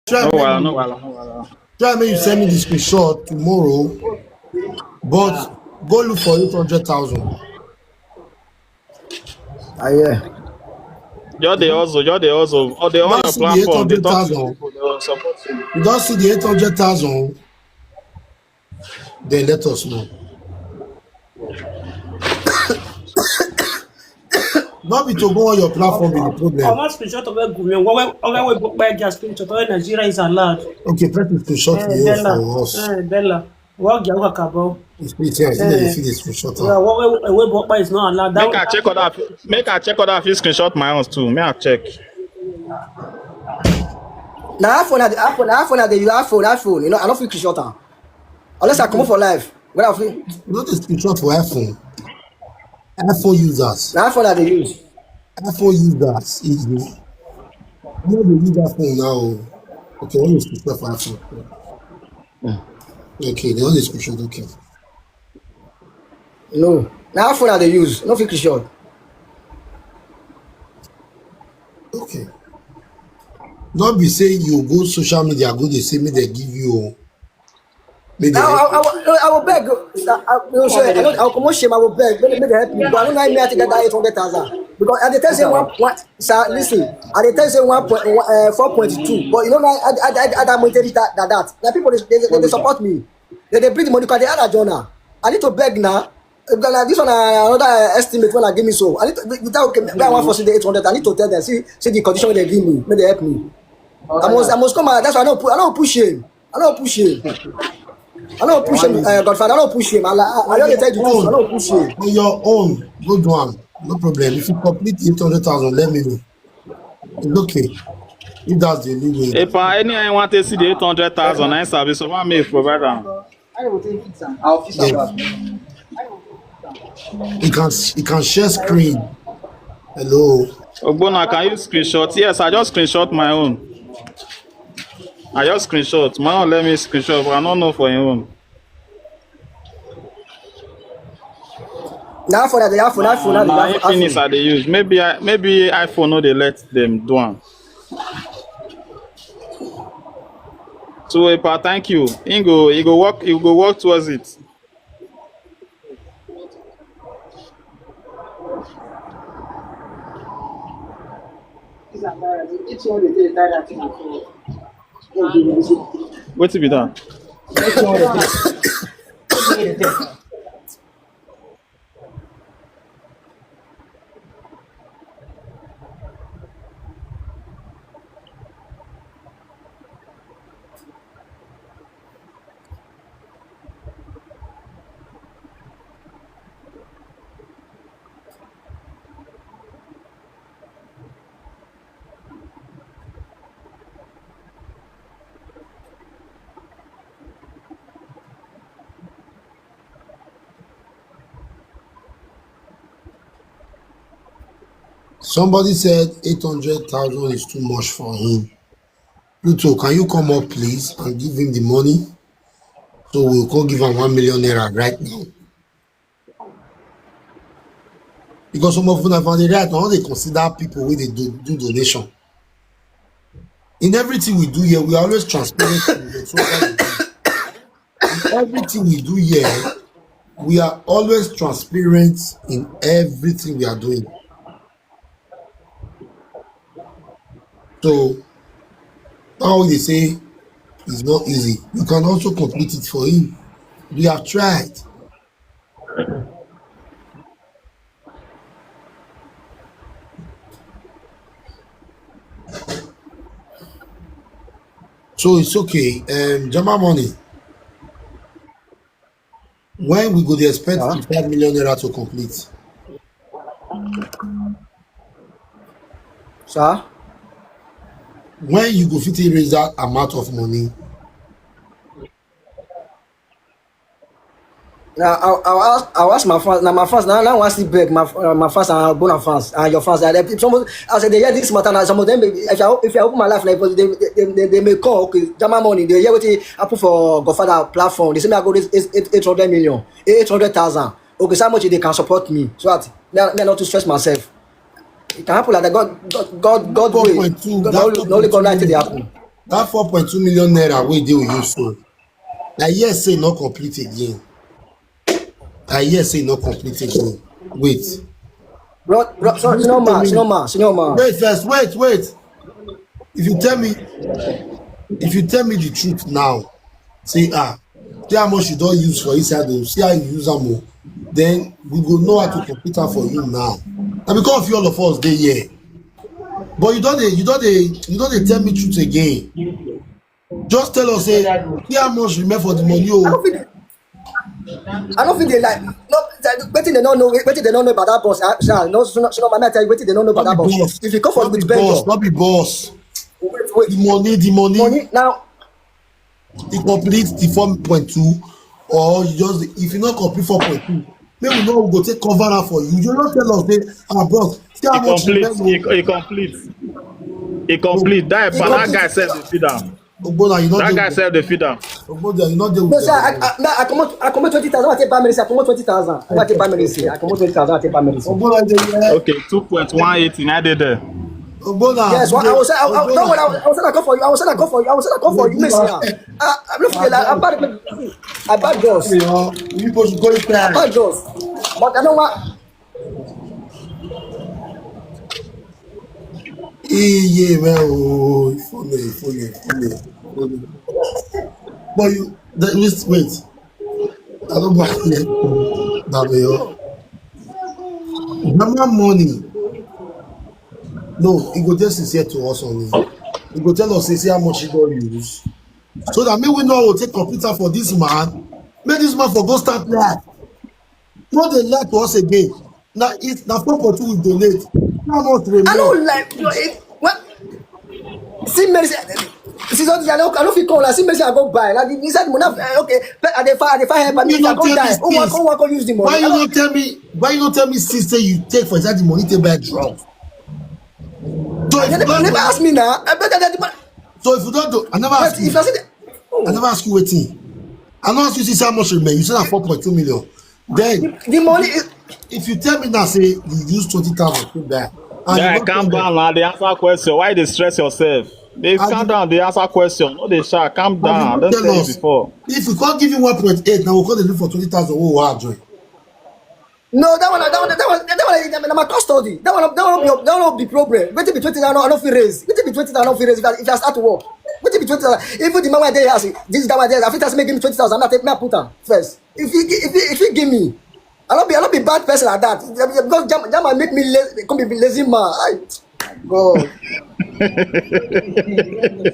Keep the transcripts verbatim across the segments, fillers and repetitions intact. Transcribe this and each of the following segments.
Try No make wahala, you no wahala, no wahala. Try make you send me the screenshot tomorrow, but go look for eight hundred thousand. I hear. Just dey hustle, just dey hustle. Or dey You on don your see the platform, dey talk to eight hundred thousand. people, they will support you. You don see the eight hundred thousand. Then let us know. Not be to go on your platform be the problem. Ọmọ screenshot ọwọ́ gùn mi, ọwọ́ ọwọ́ ìbò pẹ́ gíga screenshot ọwọ́ Nigeria is allowed. Okay, press the screenshot Eh, here Bella, for us. eh, Bella, ọwọ́ gíga wà kàbọ̀. It's pretty. I see that you Eh, see the screenshot. yeah, ọwọ́ ìwé ìbò pẹ́ is not allowed. Make That, I check other, make I check other fit screenshot my own too. Make I check. Na iPhone, na the iPhone, na iPhone, na the iPhone, iPhone. You know, I don't feel screenshot am. Unless I come for life. When I feel, Not the screenshot for iPhone. iPhone users. Na iPhone I dey use. iPhone users. Is the. You know they use that phone now. Okay, what is screenshot for iPhone? Okay, the only screenshot. Okay. No. Na iPhone I dey use. No feel screenshot. Okay. Not be say you go social media, go they say me they give you. Make they I, I, help I, you. I, I will beg. I, I, you know, say, I, don't, I will come shame. I will beg. Make, make they help me. But I don't know how me I take get that eight hundred thousand. Because I dey tell say one, one, sir, listen. I dey tell say one point, uh, four point two. But you know, I, I, I, I, I money that, that, that. Now people, they, they, they, they support me. They, they bring the money because they had a journal. I need to beg now. Because, like, this one, uh, another, uh, estimate when I give me so. I need to, without, okay, that one for see the eight hundred. I need to tell them, see, see the condition they give me. Make they help me. I must, I must come out. That's why I don't, pu- I don't push him. I don't push him. I don't push him, uh, Godfather. I don't push him. I, I, I don't tell the truth. I don't push him. On your own, go do am. No problem. If you complete eight hundred thousand, let me know. It's okay. If that's the only way. If I, any I want to see the eight hundred thousand, I service over me provide am. I will take it. I'll fix Yes. up. You can you can share screen. Hello. Ogbona, can you screenshot? Yes, I just screenshot my own. I just screenshot. My own, let me screenshot, but I don't know for your own. Now for that, they have for that phone. Now Now they Infinix I dey use. Maybe I maybe iPhone no dey let them do am. So Epa, thank you. He go he go work he go work towards it. Wetin be that? Somebody said eight hundred thousand is too much for him. Pluto, can you come up, please, and give him the money? So we'll go give him one million naira right now. Because some of them have the right, now they consider people where they do, do donation. In everything we do here, we are always transparent. In everything we do here, we are always transparent in everything we are doing. So now they say it's not easy. You can also complete it for him. We have tried. So it's okay. Um, Jama Money. When we go dey expect Huh? the five million naira to complete? Sir? When you go fit raise that amount of money? Now, I'll, I'll, ask, I'll ask my fans. Now, my fans, now, now I want to beg my, uh, my fans and Bona fans and your fans. And if someone, I said, they hear this matter now. Some of them, if I, if I open my life, like, they, they, they, they may call, okay, Jama Money. They hear what happen for Godfather platform. They say me I go this eight hundred million, eight hundred thousand. Okay, so how much they can support me? So that me, me not to stress myself. It can happen like that. God, God, God, God way. Four point two, God, that only, only God four point two like it they million. Happen. That four point two million naira wey dey with you so, I hear say e no complete again. I hear say e no complete again. Wait. Bro, bro, sorry, senior man, senior man, senior man. Wait first, wait, wait. If you tell me, if you tell me the truth now, say, ah, see how much you don use for inside o, see how you use am o. Then we go know how to complete am for you now. Na because of you all of us dey here. But you don dey, you don dey, you don dey tell me truth again. Just tell us say, see how much remain for the money o. I no fit dey lie. No, wetin dem no know, wetin dem no know about that boss. Ah, sha, no, no, no, no, I tell you wetin dem no know about that boss. If you come for with Benjo, no be boss. Wait, wait. The money, the money. Money now. E complete the four point two, or you just, if you no complete four point two, make we know we go take cover am for you. You no tell us say, ah, bros, see how much remain o. E complete. E complete. That guy sef dey feed am. Ogbona, you no dey. That guy sef dey feed am. Ogbona, you no dey. No, sir, I, I, I comot, I comot twenty thousand. I take buy medicine. I comot twenty thousand. I take buy medicine. I comot twenty thousand. I take buy medicine. Ogbona dey here. Okay, two point one eight na dey there. Ogbona. Yes, I was, I, I, no, I was, I was gonna come for you. I was gonna come for you. I was gonna come for you. Miss, yeah. I, I look for you. I bad, I bad girls. You supposed to go inside. I bad girls. But I don't want. Iye, man, oh, if only, if only, if only, if only. But you, that, wait, wait. I don't buy it. That way, oh. Grandma money. No, he go just sincere to us on it. He go tell us, say, see how much he go use. So that me we know we take computer for this man. Make this man for go start life. No dey lie to us again. Na it, na four point two we donate. How much remain? I don't like, you know, it, what? See medicine. See something I don't, I don't feel call. I see medicine I go buy. Like inside money, eh, okay. But I dey find, I dey find help. I mean, I go die. Who want, who want to use the money? Why you don't tell me? Why you don't tell me, sister, you take for inside the money to buy drugs? So if you don't never ask me now, I bet that the man. So if you don't do, I never ask you. If I see the, I never ask you wetin. I no ask you, see how much remain. You say na four point two million. Then the, the money is, if you tell me now, say you use twenty thousand to buy. Guy, calm down now. They answer question. Why they stress yourself? They calm down. They answer question. No, they shout. Calm down. I don't tell you before. If we can't give you one point eight, now we'll call the look for twenty thousand. Oh, wow, joy. No, that one, that one, that one, that one, that one, na my custody. That one, that one, be, that one be problem. Wetin be twenty thousand, I no fit raise. Wetin be twenty thousand, I no fit raise. If I, if I start to work, wetin be twenty thousand? Even the man wey dey house, this guy wey dey house, I fit ask make give me twenty thousand. I take, me I put am first. If he, if he, if he give me, I no be, I no be bad person like that. Because jam, jam, I make me lazy, come be lazy man. I, God. I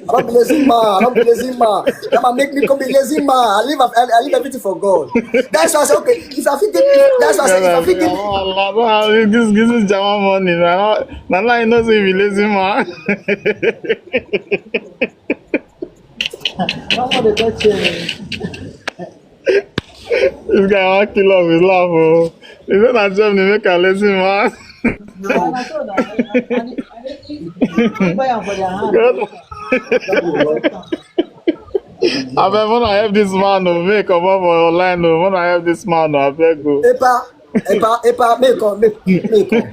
don't be lazy man. I don't be lazy man. That man make me come be lazy man. I leave, I, I leave everything for God. That's why I say, okay, if I fit get, that's why I say, if I fit get. This, this is Jama money. Now, now I know say you be lazy man. This guy wan kill us with laugh o. He say na Germany make am lazy man. No. Abeg, wanna help this man o, make come up for online o, wanna help this man o, abeg o. Epa, epa, epa, make come, make, make come.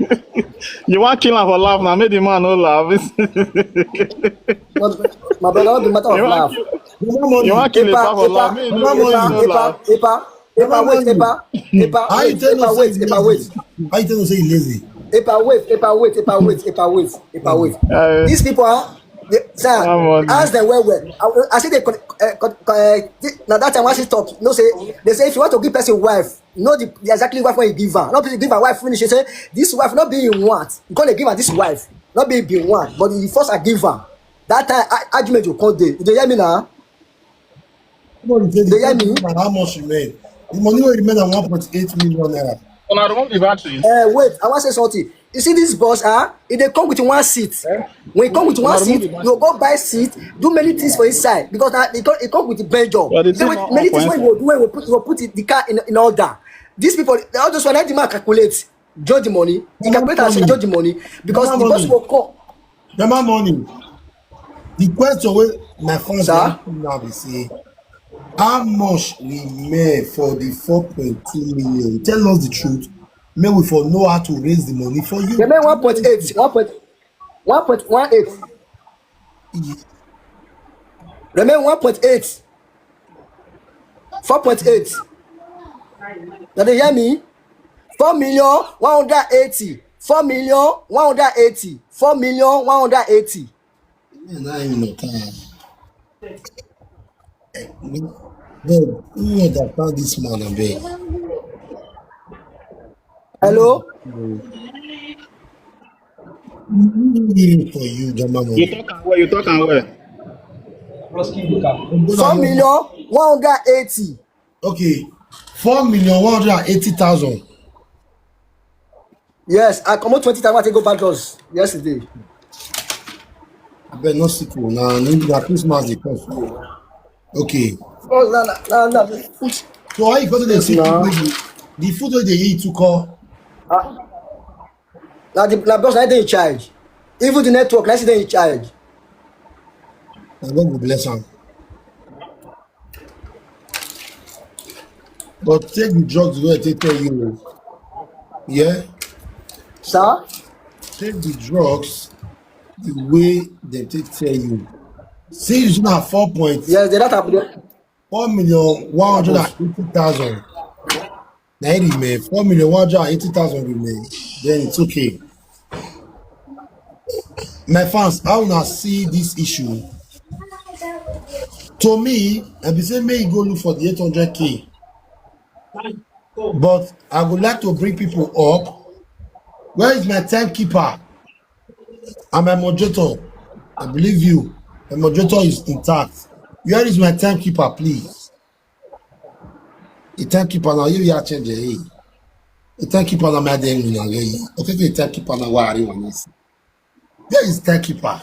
You wan kill am for laugh now, make the man no laugh. My brother, no be matter of laugh. You wan kill a man for laugh, make the man no laugh. Epa, Epa, wait, Epa, Epa, wait, Epa, wait, Epa, wait. How you tell me say you lazy? Epa, wait, Epa, wait, Epa, wait, Epa, wait, Epa, wait. These people are, they, sir, ask them well, well. I, I say they, uh, uh, now that time when she talk, no say, they say if you want to give person wife, know the, the exactly wife when you give her. Not you give her wife finish, you say, this wife not be in want. You gonna give her this wife, not be be want, but you first I give her. That time, argument will come there. You hear me now? They hear me? How much remain? The money will remain at one point eight million naira. Una remove the battery. Uh, wait, I want to say something. You see this boss, ah? If they come with one seat, when you come with one seat, you go buy seat, do many things for inside because now they come, they come with the bench job. Many things when you do, when you put, you put the car in, in order. These people, all those one, let the man calculate, judge the money. He calculate and say judge the money because the boss will come. Jama money. The question wey my fans dey ask me now be say, how much remain for the four point two million? Tell us the truth. Make we for know how to raise the money for you. Remain one point eight, one point, one point one eight. Remain one point eight. Four point eight. Now they hear me? Four million one hundred eighty. Four million one hundred eighty. Four million one hundred eighty. Now you know, time. Beg, who understand this man, I beg? Hello? Who dey for you, Jama You money? talk am well, you talk am well. Four million one hundred eighty. Okay, four million one hundred and eighty thousand. Yes, I comot twenty thousand, I take go back loss yesterday. I bet not sick o. Na na Christmas dey come. Okay. Oh, na na na na. So how you go to the see No. Food wey you, the food wey dey eat to call? Ah, na the na because I dey in charge. Even the network, na still dey in charge. Na God go bless am. But take the drugs wey I take tell you. Yeah, Sir? Take the drugs the way they take tell you. See, you should have four point Yes, the data. four million one hundred and eighty thousand. Now it remain four million one hundred and eighty thousand remain. Then it's okay. My fans, how una see this issue? To me, I be say make you go look for the eight hundred K. But I would like to bring people up. Where is my timekeeper? And my moderator, I believe you. My moderator is intact. Where is my timekeeper, please? The timekeeper now, you are change. Hey. The timekeeper now, my day, you know, hey. Okay, the timekeeper now, where are you? Where is timekeeper?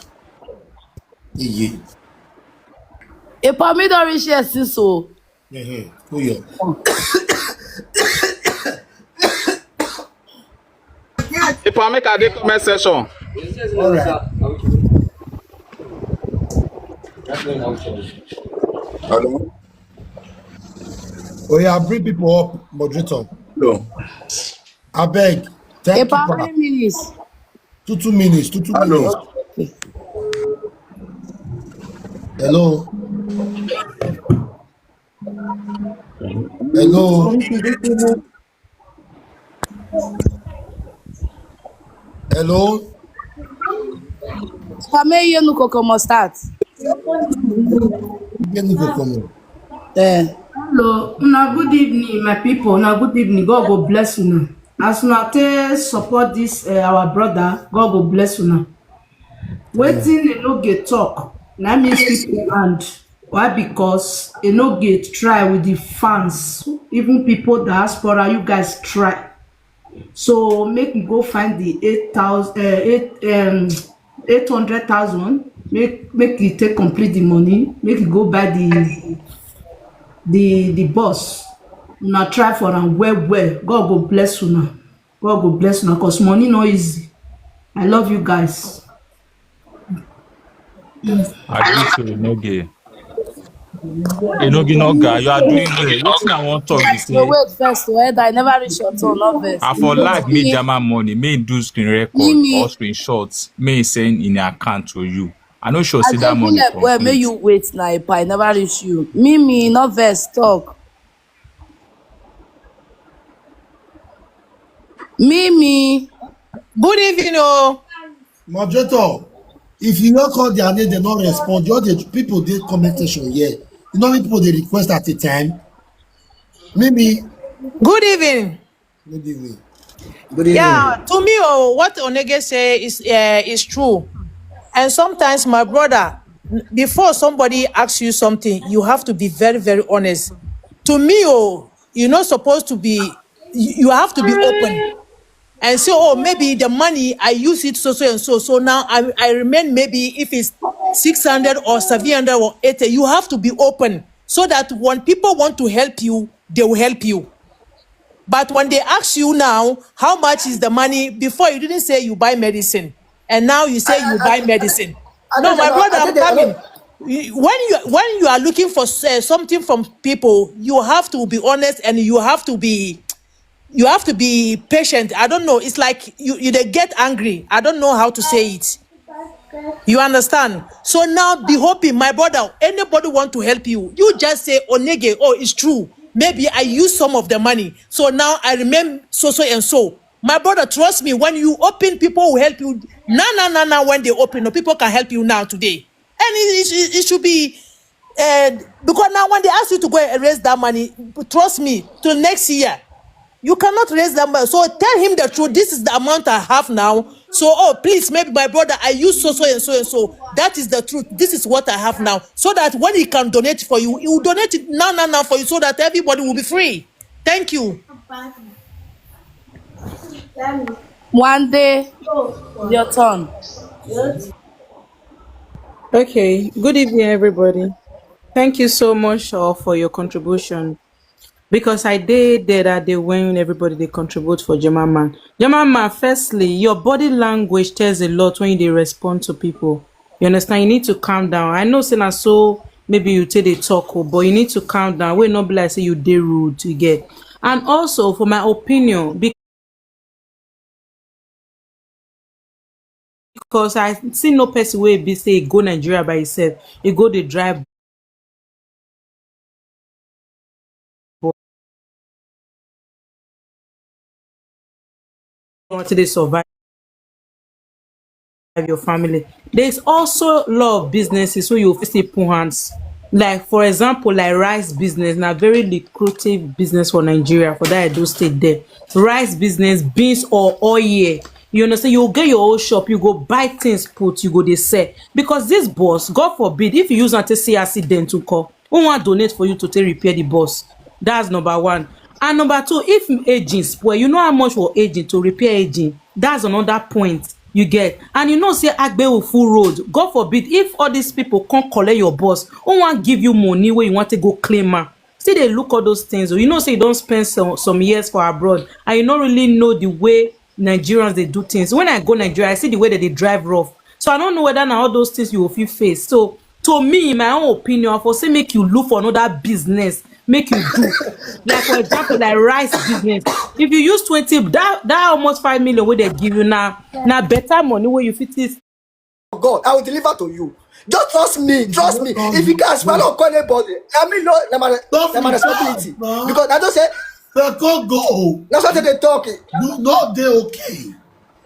Yeah. Epa, me don reach here since o. Mm-hmm. Oh, yeah. If I make a dey comment section. All right. Hello? Oh, yeah, bring people up, moderator. Hello? I beg. Thank Epa, how you, many minutes? two, two minutes, two, two Hello? minutes. Hello? Hello? Hello? Pame Yenuko come start. Yenuko come on. Eh. Hello, una good evening, my people. Una good evening. God go bless una. As una take support this uh, our brother, God go bless una. Wetin Enoge talk, na me speak and why? Because Enoge try with the fans, even people diaspora, you guys try. So make we go find the eight thousand, uh, eight um eight hundred thousand. Make make e take complete the money. Make e go buy the the the bus. Una try for am well well. God go bless una. God go bless una, cause money no easy. I love you guys. I agree to Enoge. Enoge Noga, you are doing well. Wetin I wan talk be No, say, wait first, oh, Eda, I never reach your turn, not first. I for like me Jama money, me do screen record Mimi. Or screenshots, me send in account to you. I no sure I say that dey money like well, may complete. You wait now, Epa, I never reach you. Mimi, not first, talk. Mimi. Good evening, oh. Moderator, if you no call their name, they no respond. Just the people dey comment section here. You know how many people they request at a time? Maybe Good evening. Maybe we. Good evening. Yeah, to me, oh, what Onege say is uh, is true. And sometimes, my brother, n- before somebody asks you something, you have to be very, very honest. To me, oh, you're not supposed to be. You you have to be open and say, oh, maybe the money I use it so so and so. So now I I remain, maybe if it's six hundred or seven hundred or eighty, you have to be open so that when people want to help you, they will help you. But when they ask you now, how much is the money? Before, you didn't say you buy medicine, and now you say you buy medicine. I No, think my I- brother, I I'm think I- coming. You- When you when you are looking for uh, something from people, you have to be honest and you have to be you have to be patient. I don't know. It's like you you they get angry. I don't know how to say it. You understand? So now be hoping, my brother. Anybody want to help you, you just say, "Onege, oh, it's true. Maybe I use some of the money. So now I remain so, so and so." My brother, trust me, when you open, people will help you. Now, now, now, now, when they open, no, people can help you now today. And it, it, it should be, uh, because now when they ask you to go and raise that money, trust me, till next year, you cannot raise that money. So tell him the truth. "This is the amount I have now. So, oh, please, maybe my brother, I use so, so and so and so. That is the truth. This is what I have now." So that when he can donate for you, he will donate it now, now, now for you, so that everybody will be free. Thank you. One day, your turn. Okay, good evening, everybody. Thank you so much, all, for your contribution. Because I dey there that day when everybody dey contribute for German man. German man, firstly, your body language tells a lot when you dey respond to people. You understand? You need to calm down. I know say na so maybe you take dey talk, oh, but you need to calm down. Wey no be like say you dey rude, you get. And also, for my opinion, because I see no person wey be say e go Nigeria by himself, e go dey drive until they survive your family. There's also a lot of businesses where you fit still put hands. Like, for example, like rice business, na very lucrative business for Nigeria, for that Edo State there. Rice business, beans or oil. You understand? You get your own shop, you go buy things put, you go dey sell. Because this boss, God forbid, if you use am take see accident to call, who wan donate for you to take repair the boss? That's number one. And number two, if engine spoil, you know how much for engine to repair engine. That's another point you get. And you know say Agbewu full road. God forbid, if all these people come collect your boss, who wan give you money wey you wan take go claim am? Still dey look all those things. Oh. You know say you don spend some, some years for abroad, and you no really know the way Nigerians dey do things. When I go Nigeria, I see the way that they drive rough. So I don't know whether na all those things you will fit face. So to me, in my own opinion, I for say make you look for another business, make you do. Like, for example, like rice business. If you use twenty, that, that almost five million wey they give you now, na better money wey you fit take. God, I will deliver to you. Just trust me, trust me. If you can't smell or call anybody, I mean, no, na my, Don't na my be responsibility. bad, man. Because I don't say, They can't go. that's what they talk. You not dey okay.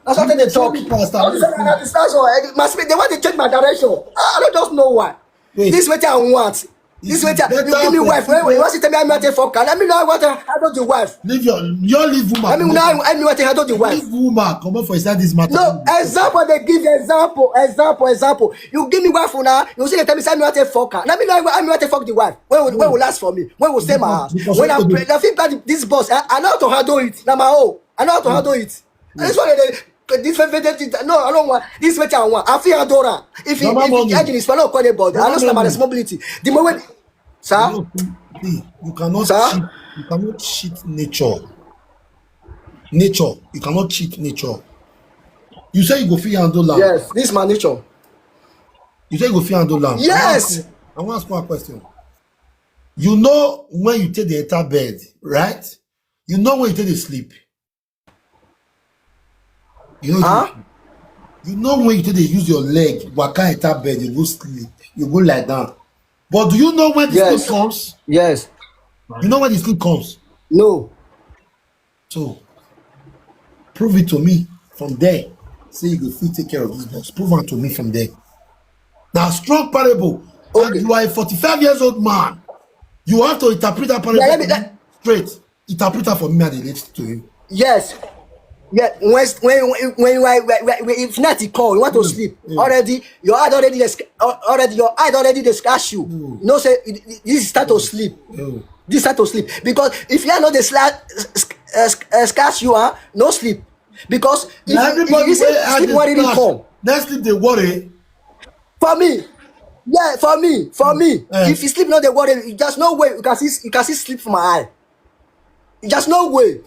That's what they Show talk. me, Pastor. I don't say that, that's all. I, my spirit, they want to change my direction. I, I don't just know why. Wait. This is what I want. This is what I, you Better give me for wife. When, when you want to tell me I'm not a fucker, let me know what I handle the wife. Leave your, your leave woman. Let me know how I want to handle the wife. Leave woman. Come up for inside this matter. No, example they give example, example, example. You give me wife now, you say they tell me say I'm not a fucker. Let me know how I'm not a fuck the wife. When will, when will last for me? When will stay my house? Because When I of the pray, I feel that this boss, I, I know how to handle it. Now my own, I know how to handle it. This one, they, this one, they, they, no, I don't want. This is what I want. I feel handle her. If he, Normal if money. He engine is for no call anybody, I Normal know my money. Responsibility. The moment, sir. See, you cannot Sir? Cheat. You cannot cheat nature. Nature. You cannot cheat nature. You say you go fit handle am. Yes, this is my nature. You say you go fit handle am. Yes. I wan ask, I wan ask one question. You know when you take the enter bed, right? You know when you take the sleep. You know. Huh? You know when you take dey use your leg, waka enter bed, you go sleep, you go lie down. But do you know when the Yes. sleep comes? Yes. You know when the sleep comes? No. So prove it to me from there. Say you go fit take care of this boss. Prove am to me from there. Now, strong parable. And Okay. You are a forty-five years old man. You have to interpret that parable Yeah, let me- for me let- straight. Interpret that for me and relate to him. Yes. Yeah, when when when when, when, when, when, when if not you call, you want to sleep Mm. Already. Your heart already dis- al- already your heart already dey scratch you. Mm. You know say it- it- this start to sleep. Oh. This start to sleep because if you are not the sla- sc- uh, sc- uh, scratch you, ah, no sleep because if, Now you- if everybody you see wey had sleep the worry dey class, come. Next sleep dey worry. For me, yeah, for me, for me, Eh. If you sleep not dey worry, there's no way you can see you can see sleep for my eye. There's no way.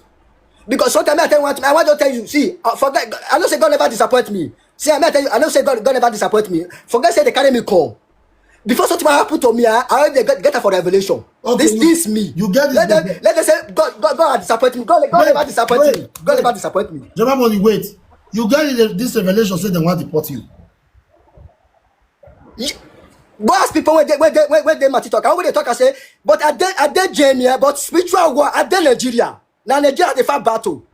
Because sometimes I tell you, I want to tell you, see, uh, forget, I know say God never disappoint me. See, I tell you, I know say God, God never disappoint me. Forget say they carry me come. Before something happen to me, I, I already get, get her for revelation. Okay, This you- this me. You get this Let them, revelation. Let them say God, God, God has disappointed me. God, God Wait, never disappointed wait, me. God wait. Never disappoint me. Jama money, wait. You get this, this revelation say they want to deport you. Go ask people wey dey wey dey wey wey dey my TikTok. I wey dey talk, I say, but I dey I dey Jamie, eh, but spiritual war, I dey Nigeria. Na Nigeria dey fight battle.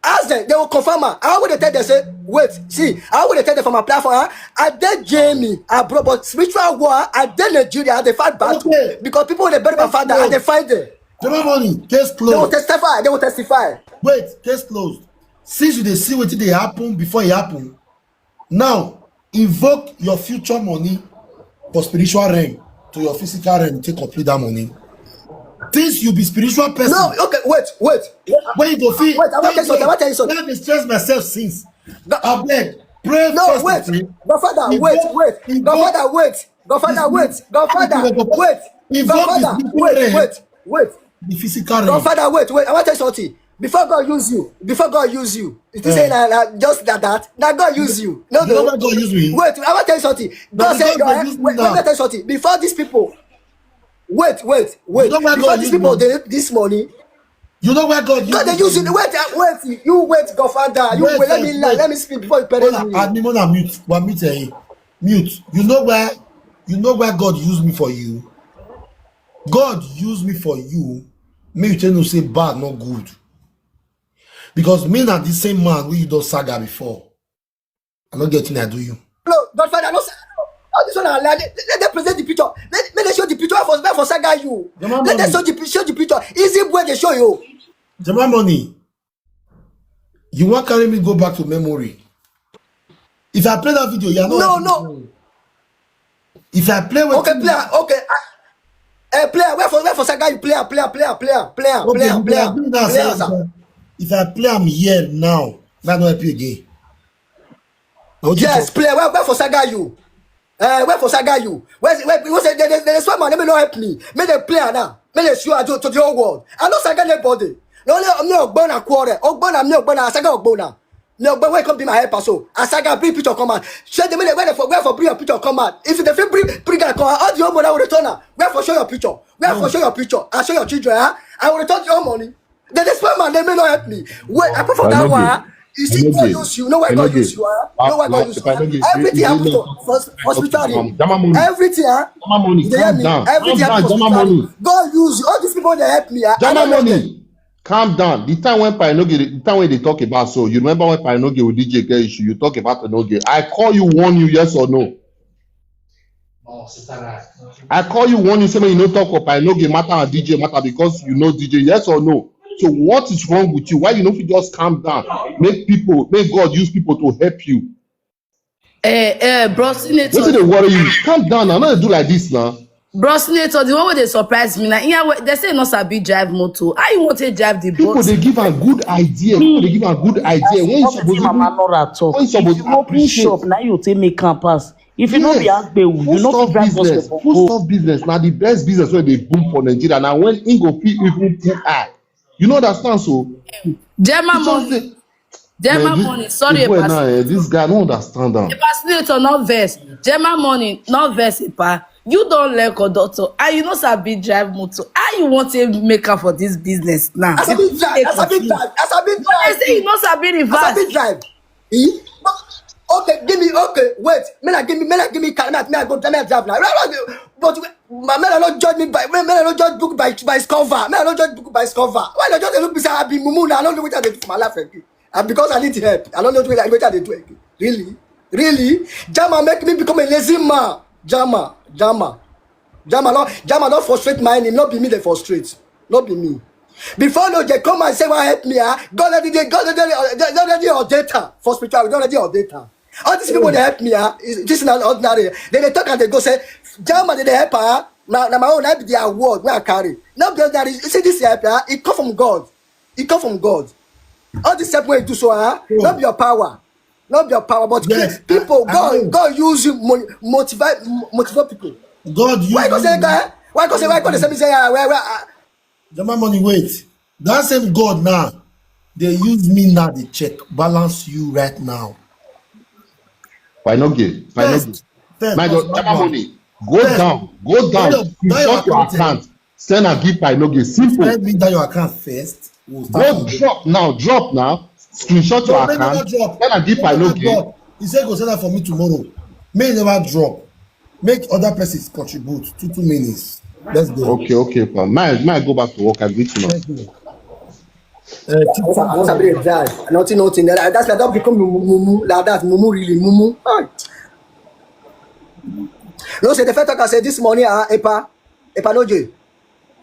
Ask them, they will confirm am. I wey dey tell them say, wait, see, I wey dey tell them for my platform, ah, I dey Jamie abroad, but spiritual war, I dey Nigeria, I dey fight battle. Okay. Because people wey dey bury my father, I dey fight them. Jama Money, case They will closed. testify, they will testify. Wait, case closed. Since you dey see wetin dey happen before e happen, now invoke your future money for spiritual realm to your physical realm, take complete that money. Since you be spiritual person, No, okay, wait, wait. when you go fit Wait, I wan tell you something, I wan tell you something. Let me stress myself since. No. Abeg, pray No, first. wait. Pray. Godfather, Invoke- wait, wait. invoke- Godfather, wait. Godfather, wait. Godfather, Invoke- wait. invoke Godfather, the wait, spirit. wait, wait. The physical realm. Godfather, wait, wait. I wan tell you something. Before God use you, before God use you, if you say na na just that that, na God use you. No, You know no. why God use me? Wait, I wan tell you something. But God say, because God eh, use me wait, now. Let me tell you something. Before these people, wait, wait, wait. You know why Before God these use people, me? They this money. You know why God use God, they me? Use you. Wait, uh, wait. You wait, Godfather. You Wait, wait. Let wait, me la- wait. Let me speak before you perish Hold me. on, admin, hold on, mute. One mute, eh? Mute. You know why? You know why God used me for you? God used me for you. Me, you tell you say bad, not good. Because me na the same man wey you don saga before. I no get wetin I do you. No, Godfather, no. Say, all this one, let, let them present the picture. Let, let them show the picture for for saga you. Jama Let them Money. Show the pi- show the picture. Easy boy, they show you. Jama Money, you wan carry me go back to memory. If I play that video, you are not No, happy. No. If I play with Okay, player. Okay. Uh, uh, player. Where for where for saga you? Player, player, player, player, player, Okay, player, you player, have been there, player, sir. Sir. If I play am here now, that no help you again. Na wetin Yes, talk? Player. Where where for saga you? Uh, where for saga you? Where where where say they they they swim and they no help me. Make the player now. Make the show to, to the whole world. I no saga anybody. No only me Ogbona quarrel. Ogbona me Ogbona. Saga Ogbona. Me Ogbona, where come be my helper so. Asaga, bring picture come out. Show the minute where for where for bring your picture come out. If they fit bring bring am come out, all the whole money will return am. Where for show your picture? Where for show your picture? I show your children, huh? I will return your money. They dey spend money, they may not help me. Wait, apart from that one, huh? You see, God use you. No why God use you, huh? No why God use you, huh? Everything happens to for hospital. Everything, huh? Jama Money, calm down. Calm down, Jama Money. God use you. All these people they help me, huh? Jama Money, calm down. The time when Pinoge, the time when they talk about, so you remember when Pinoge with D J get issue, you talk about Pinoge. I call you, warn you, yes or no? I call you, warn you, say make you no talk for Pinoge matter and D J matter because you know D J, yes or no? So what is wrong with you? Why you no fit just calm down? Make people, make God use people to help you. Eh, eh, Bros Senator. Wetin dey worry you? Calm down now. No dey do like this now. Bros Senator, the one wey dey surprise me na, yeah, they say no sabi drive motor. How you want to drive the People bus? Dey give am good idea. People dey give am good idea. When you suppose Mama Nora talk. When you suppose If you open appreciate. Shop, now you take make am pass. If you no be Yes. agbewu, you no Foodstuff fit drive bus business. for go. Foodstuff business na the best business wey dey boom for Nigeria. Na when him go fit even put eye. You no understand so? Jama He just Money. dey- Jama Man, this- Money. Sorry, this boy Pastor. Now, eh, this guy no understand am. Impersonator, not vex. Jama Money, not vex, Ipa. You don't learn conductor. And you no sabi drive motor. How you want to make am for this business now? I sabi drive. I sabi drive. I sabi No, I drive. Say you no sabi I reverse. sabi drive. Eh? Okay, give me, okay, wait. May I give me, may I give me car? May I, may I go, may I drive now? Right, right, but my man, I don't judge me by, may I not judge book by, by his cover. May I not judge book by his cover. Why not just look beside? I be mumu now. I don't know what I do for my life again. And because I need help, I don't know what I, what I do again. Really? Really? Jama make me become a lazy man. Jama, Jama. Jama, no, Jama, don't frustrate my enemy. Not be me, they frustrate. Not be me. Before no, they come and say, "What help me?" Ah, God already, God already, God already ordained her for spiritual. God already ordained her. All these people they help me. Ah, is this is not ordinary. Then they talk and they go say, "Jama, they help her." Now, now my own, I be the award where I carry. Not be ordinary. You see this help, ah, it come from God. It come from God. All this help where you do so, ah, not be your power. Not be your power, but Yes, people, I- I God, know. God use you mo- motivate mo- motivate people. God use Why go say me. God? Why go say why go say me say ah, where where ah, Jama Money, wait. That same God now, they use me now. They check balance you right now. Pinoge, First, Pinoge. first, My first, God, Jama first. Money. Go First. Down, go down. That your- that your Screenshot your account, eh? Account. Send and give Pinoge. Simple. Send me that your account first. We'll start Go from there. Drop now. Drop now. Screenshot No, your make never account. Drop. Send and give Make never Pinoge. Drop. He said go send that for me tomorrow. May never drop. Make other persons contribute. Two, two minutes. Let's go. Okay, okay, pa. My, my go back to work. I greet you now. Let's go. Uh, Once I, once I be a drive, nothing, nothing. That- That's like that become mumu, mumu, like that mumu really mumu. Hey. No, say the first talk I say this money, ah, epa, epa no je,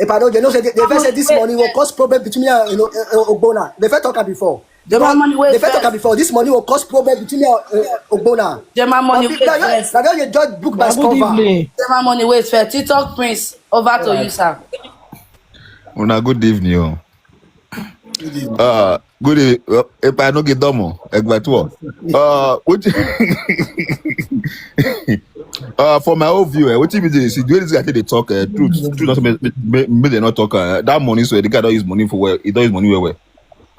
epa no je. No, say the, the first say this money will cause problem between me and, you know, uh, uh, Ogbona. The first talk am before. Jema, money wey The first talk am first. Before, this money will cause problem between me and, uh, Ogbona. Jema, money But wey now, first. now you judge book by Good cover. Evening. Jema, money wey first. TikTok Prince, over to you, sir. Una good evening o. Uh, good evening. Epa no get domo. Egba two. Uh, what? Uh, for my own view, eh, what you mean? See, the way this guy take dey talk, uh, truth, truth not make, make, make they not talk. Uh, that money, so the guy don't use money for well. He don't use money well, well.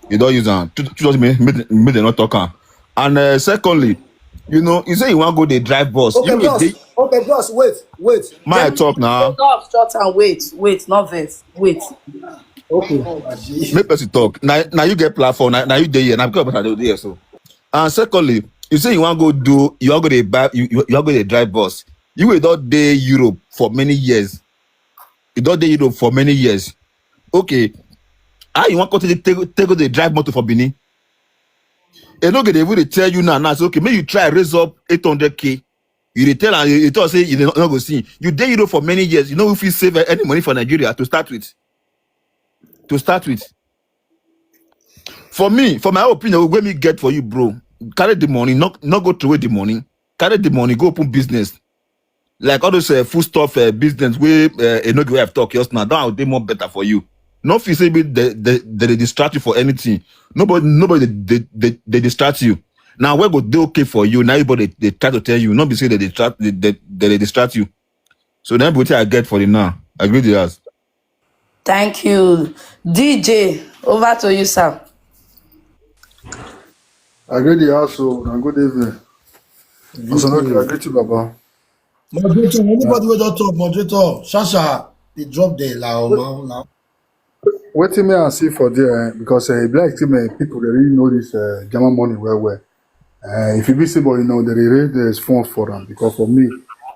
He don't use am. Truth, truth not make, make, make they not talk. Am. And uh, secondly, you know, you say you want go dey drive bus. Okay, You dey bros. Okay, bros. Wait, wait. My talk now. Stop, shut and wait, wait, not vex, wait. Okay. Make person talk. Now, now you get platform. Now, now you dey here. Now because I dey here so. And secondly, you say you want go do, you want go dey buy, you you, you want go dey drive bus. You will not dey Europe for many years. You don't dey Europe for many years. Okay, how you want to take take take go dey drive motor for Benin? E no go dey even dey tell you now. Now say okay, make you try raise up eight hundred k. You dey tell am, you, you talk say you dey not, not go see. You dey Europe for many years. You know if you save any money for Nigeria to start with. To start with. For me, for my opinion, wey me get for you, bro, carry the money, not not go throw away the money. Carry the money, go open business. Like all those uh, food stuff uh, business wey uh, e no go have talk just now. That one dey more better for you. No feel say be they, they, they dey distract you for anything. Nobody nobody dey, dey, dey, dey distract you. Now where go dey okay for you? Now everybody dey try to tell you. Not be say they distract they, they, they dey distract you. So then wetin I get for the now. I agree with us. Thank you. D J, over to you, sir. I greet the house, so and good evening. Also, no, I greet you, Baba. Moderator, anybody wey don talk, moderator, Shasha, they drop there, la, now, now. Wetin me I see for there, eh, because uh, e be like say, man, people they really know this uh, German money well, well. Uh, if you be say, but you know, they really raise funds for them because for me,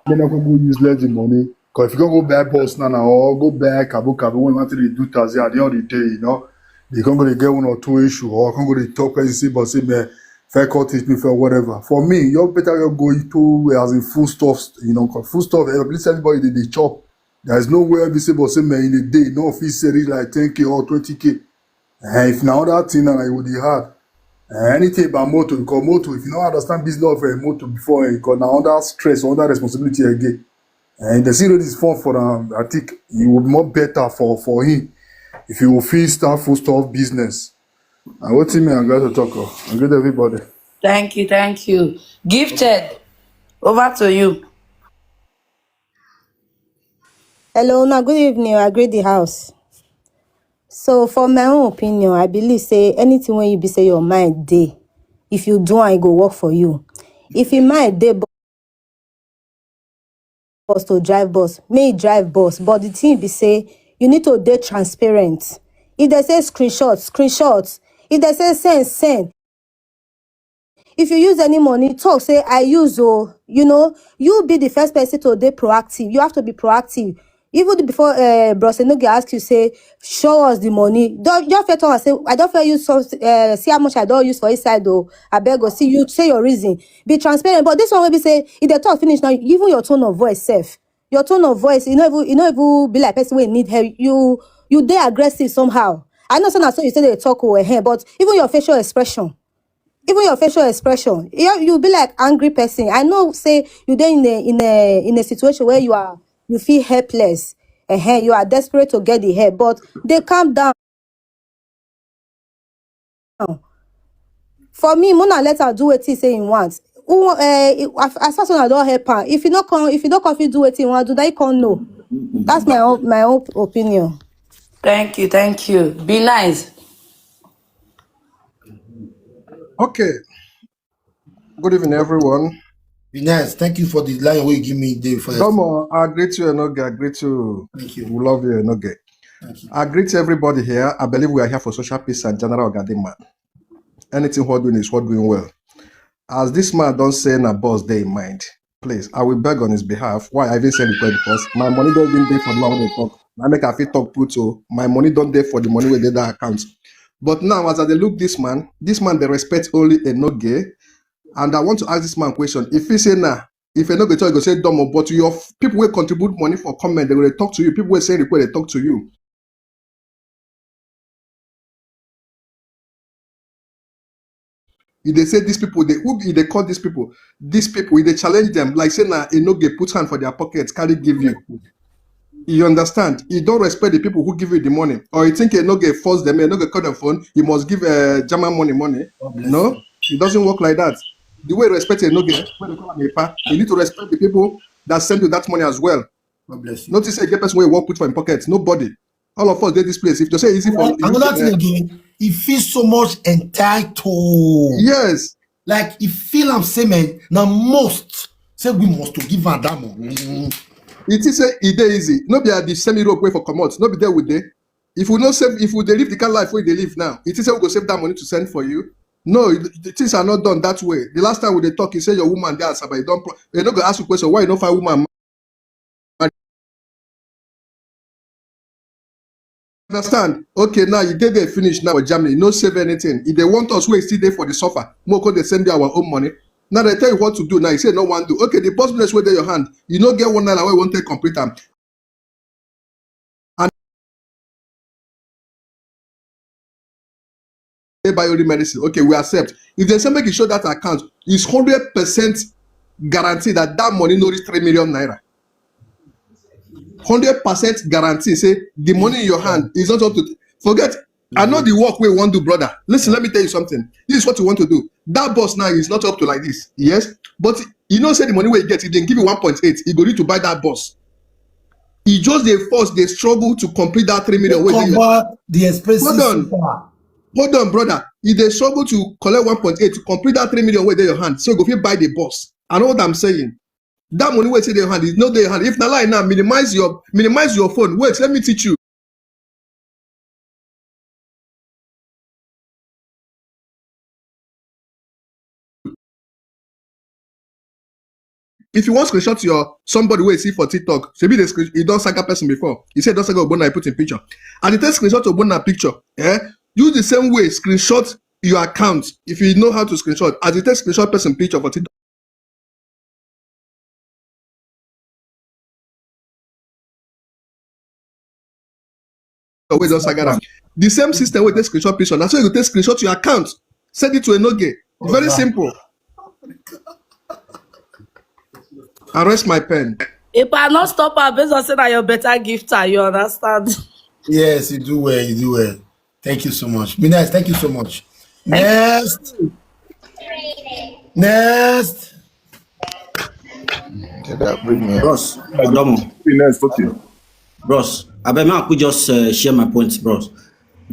they not gonna go use less the money. Because if you gonna go buy bus now, now or go buy kabu kabu when you want to do taxi at the end of the day, you know, they can go to get one or two issue or can go to talk and say, but say, man, fair cut it me for whatever. For me, you better you go into as in food stuff, you know, 'cause food stuff. At least everybody they, they chop. There is no way we say, but say, man, in a day, no fish say reach like ten k or twenty k. And if now that thing, now it would be hard. And anything about motor, because motor, if you don't understand business of a motor before, you got now under stress, under responsibility again. And the zero is fun for um, I think it would be more better for for him if he will feel start food stuff business. And what team me I'm going to talk of? I greet everybody. Thank you, thank you. Gifted, over to you. Hello, now good evening. I greet the house. So, for my own opinion, I believe say anything when you be say your mind day, if you do, I go work for you. If your mind day, bus to drive bus, may drive bus. But the thing be say you need to be transparent. If they say screenshot, screenshot. If they say send, send. If you use any money, talk say I use, oh, you know, you be the first person to be proactive. You have to be proactive. Even before uh, Bros Enoge ask you, say, show us the money. Don't just fair talk and say, I don't fair use some, uh, see how much I don't use for inside though. I beg or see you say your reason. Be transparent. But this one will be say, if they talk finish now, even your tone of voice safe. Your tone of voice, you know, even you know, even be like person wey need help. You you dey aggressive somehow. I know some so you say they talk over here, but even your facial expression, even your facial expression, you, you be like angry person. I know say you dey in a in a in a situation where you are you feel helpless. Uh-huh, you are desperate to get the help, but they calm down. For me, Mona let her do what he say he wants. Who uh, as far as I don't help her, if you not come, if you don't come, if you do what he want, do they come no? That's my own my own opinion. Thank you, thank you. Be nice. Okay. Good evening, everyone. Be nice. Thank you for the line wey you give me day for Come on, I greet you, Enoge. I greet you. Thank you. We love you, Enoge. Thank you. I greet everybody here. I believe we are here for social peace and general Ogadima. Anything what doing is what doing well. As this man don't say na boss day in mind. Please, I will beg on his behalf. Why I even send request? Because my money don't even dey for the one wey dey talk. I make I fit talk put, so my money don't dey for the money wey dey that account. But now, as I dey look this man, this man dey respect only Enoge. And I want to ask this man question. If he say nah, if Enoge talk, he go say dumb, but your f-, people wey contribute money for comment, they go dey talk to you. People wey send request, they talk to you. If they say these people, they, who if they call these people? These people, if they challenge them, like say nah, Enoge put hand for their pockets, carry give you. You understand? You don't respect the people who give you the money. Or you think Enoge force them, Enoge call them phone, you must give uh, German money money. No, it doesn't work like that. The way you respect Enoge, when they call him a pa, you need to respect the people that send you that money as well. God bless you. Notice say get person wey work put for him pocket. Nobody. All of us dey this place. If you say easy for Another thing again, he feels so much entitled. Yes. Like he feel am say, man, na most say we must to give am that money. It is say e dey easy. No be at the semi rope way for comot. No be there we dey. If we no save, if we dey live the kind life wey dey live now, it is say we go save that money to send for you. No, the things are not done that way. The last time we dey talk, you say your woman dey Asaba, you don't. They no go ask you question why you no find woman. Understand? Okay, now you dey there finish now for Germany, no save anything. If they want us, we still dey for the suffer. Moko they send you our own money. Now they tell you what to do. Now you say no one do. Okay, the boss business wey dey your hand, you no get one naira wey you wan take complete am. And they buy only medicine. Okay, we accept. If they say make you show that account, it's hundred percent guarantee that that money no reach three million naira. Hundred percent guarantee say the money in your hand is not up to. Forget. I know the work we want to do, brother. Listen, let me tell you something. This is what you want to do. That boss now is not up to like this. Yes, but you know say the money wey you get, if they give you one point eight, you go need to buy that boss. E just dey force, dey struggle to complete that three million wey dey your Cover the expenses Hold on. so far. Hold on, brother. You dey struggle to collect one point eight to complete that three million wey dey your hand, so you go fit buy the boss. I know what I'm saying. That money wey dey your hand, is not dey your hand. If na lie now, minimize your minimize your phone. Wait, let me teach you. If you want screenshot your somebody wey you see for TikTok, maybe they screen, you don't saga person before. You say don't saga Ogbonna, you put in picture. And you take screenshot Ogbonna picture, eh? Use the same way, screenshot your account if you know how to screenshot. As you take screenshot person picture for TikTok. Wey don saga am. The same system wey take screenshot picture, na so you go take screenshot your account, send it to Enoge. Very simple. Arrest my pen. If I not stop am, based on say na your better gifter, you understand? Yes, you do well, you do well. Thank you so much. Be nice, thank you so much. Next. Next. Bros, Adomo. Bros, I bet man, I could just uh, share my points, bros.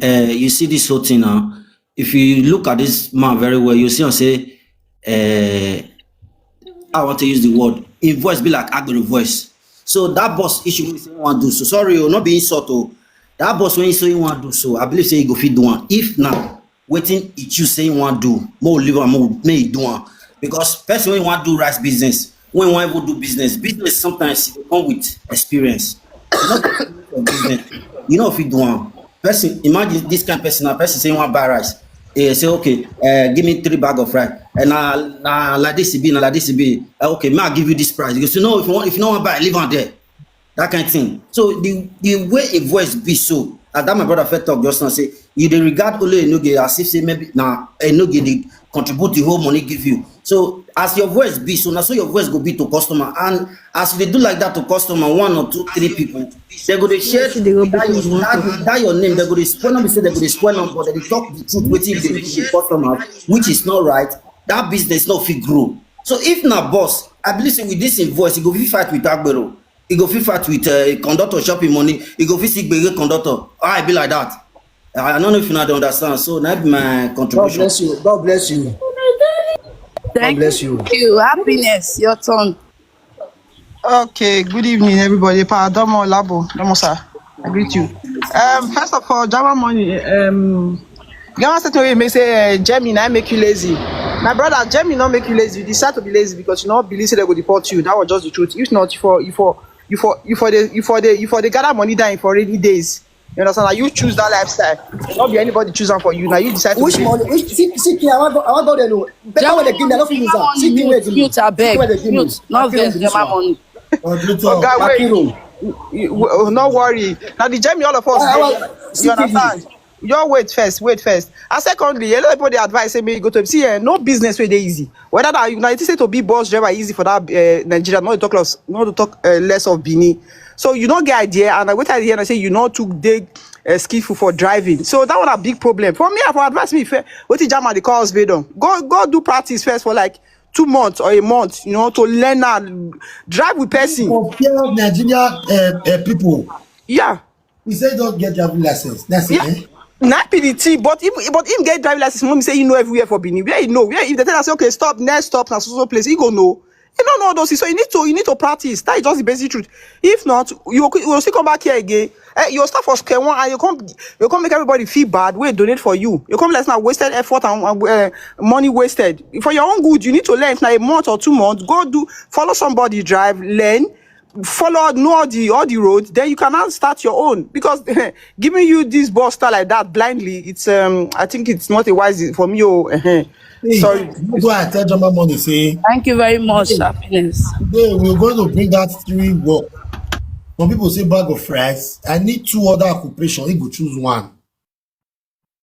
Uh, you see this whole thing now. If you look at this man very well, you see and say, uh, I want to use the word. In voice be like Agbero voice. So that boss issue we say want do so. Sorry, oh, not be insult. Oh. That boss when you say you want do so, I believe say you go fit do one. If now, waiting it you say you want do, more live and more may do one. Because person when you want do rice business, when you want to do business, business sometimes it come with experience. You know, for business, you know if you do one. Person, imagine this kind of person, a person say you want buy rice. They say, okay, uh, give me three bag of rice. And uh, uh, like this it be, na like this it be. Uh, okay, may I give you this price? You say, no, if you want, if you don't want buy, leave on there. That kind of thing. So the the way a voice be so, as that my brother first talk just now say, you dey regard only Enoge as if say maybe na Enoge dey contribute the whole money give you. So as your voice be so, na so your voice go be to customer. And as you dey do like that to customer, one or two, three people, they go dey share She dey go that, your- that, that your name. They go dey spoil am, say they go dey spoil am, but they dey talk the truth wetin dey do the customer, which is not right. That business no fit grow. So if na boss, I believe say with this in voice, he go fit fight with Agbero. He go fit fight with uh, conductor shopping money. He go fit see gbege conductor. I be like that. I don't know if you know, understand. So that be my God contribution. Bless you. God bless you. Thank bless you. you. Happiness, your turn. Okay, good evening, everybody. Pa Domo Labo, Domo sir, I greet you. Um, first of all, Java money. Um, Java said to me, say uh, Germany, I make you lazy. My brother, Jamie not make you lazy. You decide to be lazy because you not believe say they go deport you. That was just the truth. If not, you for you for you for you for the you for the you for the gather money down for rainy days. You understand? Now you choose that lifestyle. Not be anybody choose am for you. Now you decide to Which be money? Which see see see, I want go I want go there no. Better when they give me, I don't feel use am. See the way they give me. Mute, abeg. Where they give me. Mute, no I feel vex, this Jama one. Money. Conclude Oga, talk. wait. Akiro. You, you, oh, no worry. Now the Jamie, all of us, Ah, dey- well, you see the understand? You wait first, wait first. A secondly, a lot of people dey advise say me go to see eh, no business wey dey easy. Whether that you know, it say to be bus driver easy for that uh, Nigeria, not to talk less, not to talk uh, less of Benin. So you don't get idea, and what I hear I say you not too dey uh, skillful for driving. So that one a big problem for me. I for advise me fair. What the Jama they call us bedon. Go go do practice first for like two months or a month. You know to learn and drive with person. For fear of Nigeria uh, uh, people, Yeah. he said don't get driving license. That's it. Yeah. Eh? Na P D T, but him, but him get driving license. Mommy say he know everywhere for Benin. Where he know? Where if they tell us okay, stop next stop na so so place, he go know. He don't know those things, so you need to you need to practice. That is just the basic truth. If not, you go- you will still come back here again. Eh, you start for square one and you come you come make everybody feel bad. Wey donate for you. You come like now wasted effort and uh, money wasted for your own good. You need to learn. If na a month or two months, go do follow somebody drive, learn, follow know all the all the road, then you can now start your own because giving you this bus style like that blindly, it's um I think it's not a wise for me. Oh, uh-huh. Sorry. That's why I tell Jama Money say Thank you very much, Happiness. today we're going to bring out three work. Some people say bag of rice. I need two other occupation. He go choose one.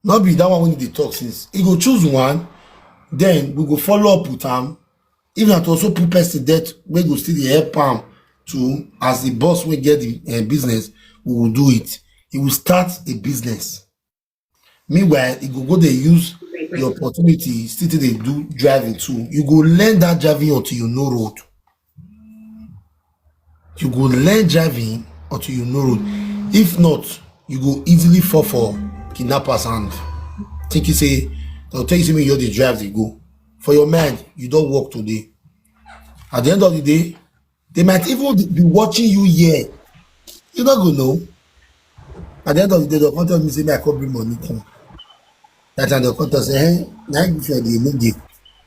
Not be that one when they talk since. He go choose one. Then we go follow up with him. If not also put person debt, we go still dey help him too. As the boss will get the uh, business, we will do it. He will start a business. Meanwhile, he go go dey use the opportunity still dey do driving too. You go learn that driving until you know road. You go learn driving until you know road. If not, you go easily fall for kidnappers and think you say they'll tell you say make you dey drive dey go. For your mind, you don't work today. At the end of the day, they might even be watching you here. You not go know. At the end of the day, they'll come tell me say make I come bring money come. That time they'll come tell say, hey, now you feel the immediate.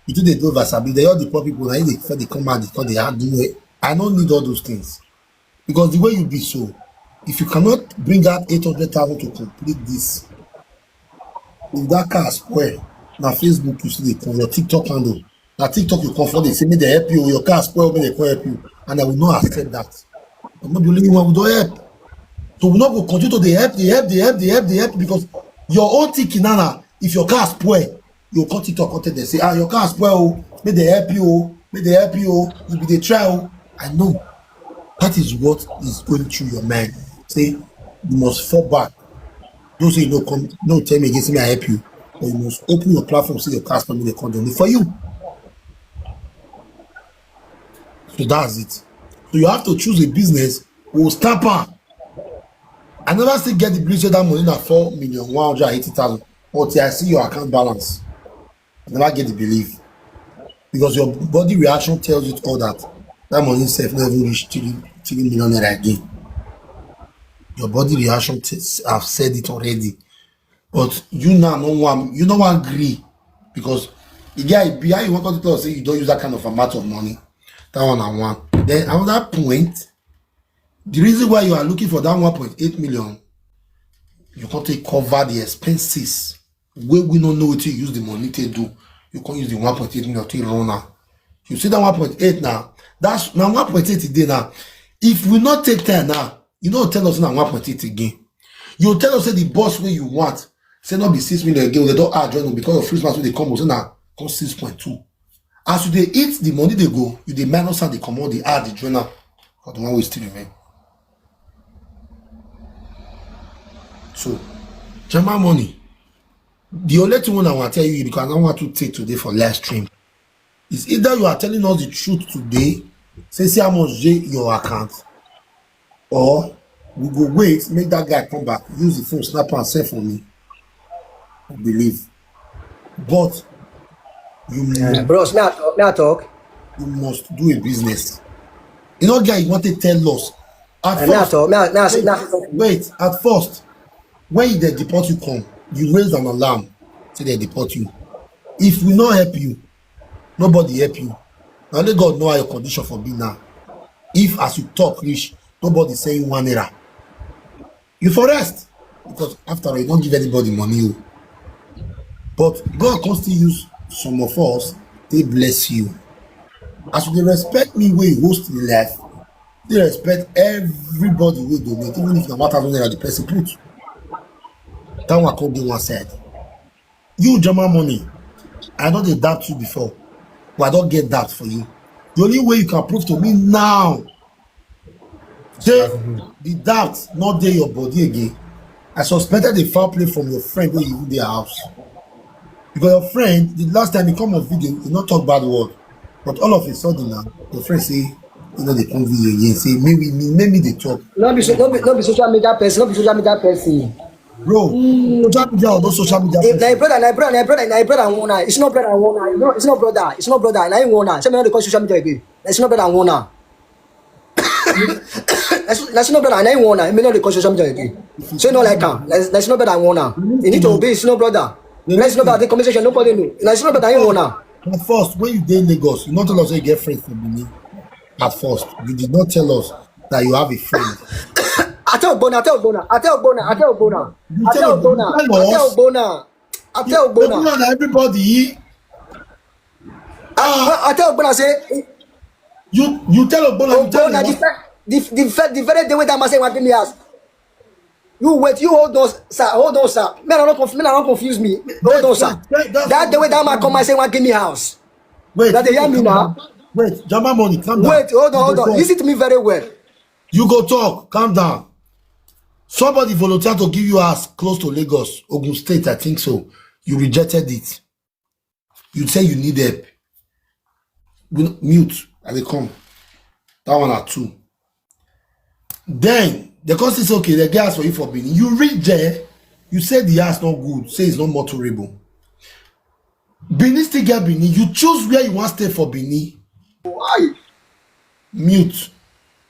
You do the do over sabi. They all the poor people now they feel they come out they come they hard do it. I don't need all those things because the way you be so, if you cannot bring out eight hundred thousand to complete this, if that car spoil, now Facebook you see they come your TikTok handle. Now TikTok you come for they say me they help you, your car spoil me they come help you, and I will not accept that. I'm not the only one who don't help. So we not go continue to they help, they help, they help, they help, they help because your own thinking now, now, if your car spoil, you come TikTok content they say ah your car spoil, oh, may they help you, oh, may they help you, oh, you be the try, oh. I know that is what is going through your mind. Say you must fall back. Don't say no come, no tell me again. Say me I help you, but you must open your platform. See your car spoil me they come donate for you. So that's it. So you have to choose a business who will stamp am. I never still get the belief say that money na four million one hundred and eighty thousand until I see your account balance. I never get the belief because your body reaction tells you all that that money itself never even reach three three million naira again. Your body reaction t- have said it already, but you now no one you no one agree because the guy behind you want to tell us say you don't use that kind of amount of money. That one I want. Then another point, the reason why you are looking for that one point eight million, you can't take cover the expenses. Where we don't know what you use the money to do, you can't use the one point eight million to run now. You see that one point eight now. That's now one point eight today now. If we not take time now, you don't tell us now one point eight again. You tell us say the boss where you want, say not be six million again. They don't add join because of Christmas when they come, say now come six point two. As you they eat the money they go, you they minus and they come on the add the journal for the one we still remain. So, Jama Money, the only thing I want to tell you because I don't want to take today for live stream is either you are telling us the truth today, say see how much dey your account, or we go wait make that guy come back, use the phone, snap and send for me. I believe, but you must Bros, may I talk? May I talk? You must do a business. You know, guy, you want to tell us. At Eh, may I first, talk? May I, may I, wait, may I talk? Wait, at first, when they deport you come, you raise an alarm, say they deport you. If we not help you, Nobody help you. Na only God know how your condition for be now. If as you talk reach, nobody send you one naira, you for rest, because after all, you don't give anybody money o. But God can still use some of us, they bless you. As you dey respect me, wey you host the life, they respect everybody wey donate, even if na one thousand naira the person put. That one come dey one side. You, Jama Money, I don dey doubt you before, but I don get doubt for you. The only way you can prove to me now, say the doubt not dey your body again. I suspected a foul play from your friend wey you even dey house. Because your friend, the last time he come on video, he not talk bad word. But all of a sudden now, your friend say, you know, they come video again, say, maybe, maybe they talk. No be so, no be, no be social media person, no be social media person. Bro, social media or no social media If na person? Brother, na brother, na brother, na brother, I wanna. It's not brother, I wanna. No, it's not brother, it's not brother, na him wanna. Say me no dey call social media again. It's not brother, I wanna. That's that's not brother, na him wanna. Me no dey call social media again. Say no like am. That's that's not brother, I wanna. You need to obey. It's not brother. That's not brother. The conversation, nobody know. That's not brother, I wanna. At first, when you dey Lagos, you not tell us say you get friends for Benin. At first, you did not tell us that you have a friend. I tell Ogbona, I tell Ogbona, I tell Ogbona, I tell Ogbona, You I tell tell Ogbona, Ogbona, I tell tell us. Ogbona, I tell Ogbona. Ogbona na everybody. I, I tell Ogbona say, You you tell Ogbona, you tell Ogbona, the, him. fir- the, the, fir- the very day wey that man say he wan give me house. You wait, you hold on, sir, hold on, sir. Me, I don't confuse, me, I don't confuse me. Hold on, sir. Wait, that's That day wey that man come and say he wan give me house. Wait, That dey hear me calm now. down. Wait, Jama Money, calm down. Wait, hold on, hold on. Wait. Listen to me very well. You go talk, calm down. Somebody volunteer to give you house close to Lagos, Ogun State, I think so. You rejected it. You say you need help. We no- Mute, I dey come. That one are two. Then the cost is okay. They get house for you for Benin. You reach there, you say the house not good, say it's not motorable. Benin still get Benin. You choose where you want stay for Benin. Why? Mute.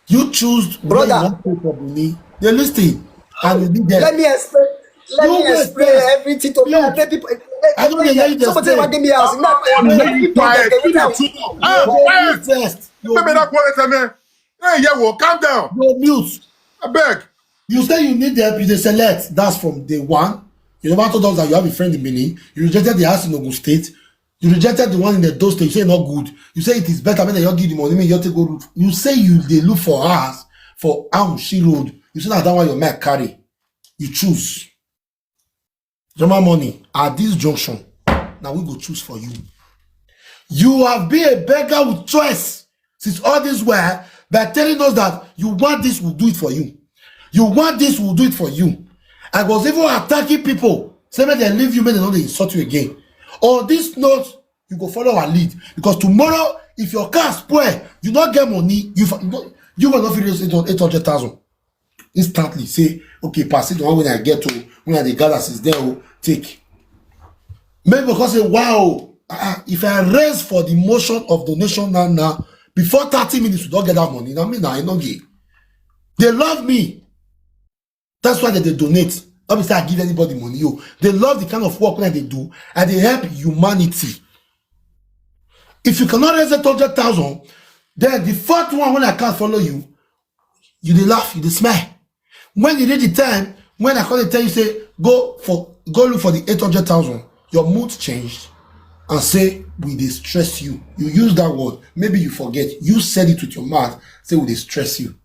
You choose where Brother. You want stay for Benin. They listen and you need them. Let me explain. Let You me wait explain first. Everything to me. You Let people. I don't dey hear you dey Somebody say explain. wan give me house. Now, Money, make you quiet. Make you too much. Ah, You quiet. mute first. You Make me mute. Not quiet, man. Hey, yeah, well, calm down. You mute. I beg. You say you need help, you dey select. That's from day one. You never told us that you have a friend in Benin. You rejected the house in Ogun State. You rejected the one in the Edo State. You say not good. You say it is better when you give the money, me you take go look. You say you dey look for house for Amushi Road. You say na that one your man carry. You choose. Jama Money, at this junction, now we go choose for you. You have been a beggar with choice since all this while by telling us that you want this, we'll do it for you. You want this, we'll do it for you. I was even attacking people. Say make they leave you, make they no dey insult you again. On this note, you go follow our lead, because tomorrow, if your car spoil, you no get money, you fa- you no- you will not feel eight hundred thousand instantly. Say, okay, pass it the one when I get to, when I dey gather since then, oh, take. Maybe because say, wow, ah, if I raise for the motion of donation now, now, before thirty minutes, we don't get that money. Now me now I no get. They love me. That's why they, they donate. Not be say I give anybody money. Yo, they love the kind of work that they do, and they help humanity. If you cannot raise eight hundred thousand, then the fourth one when I can't follow you, you dey laugh, you dey smile. When you reach the time when I come dey tell you say go for go look for the eight hundred thousand, your mood changed and say we dey stress you. You use that word, maybe you forget. You said it with your mouth, say we dey stress you.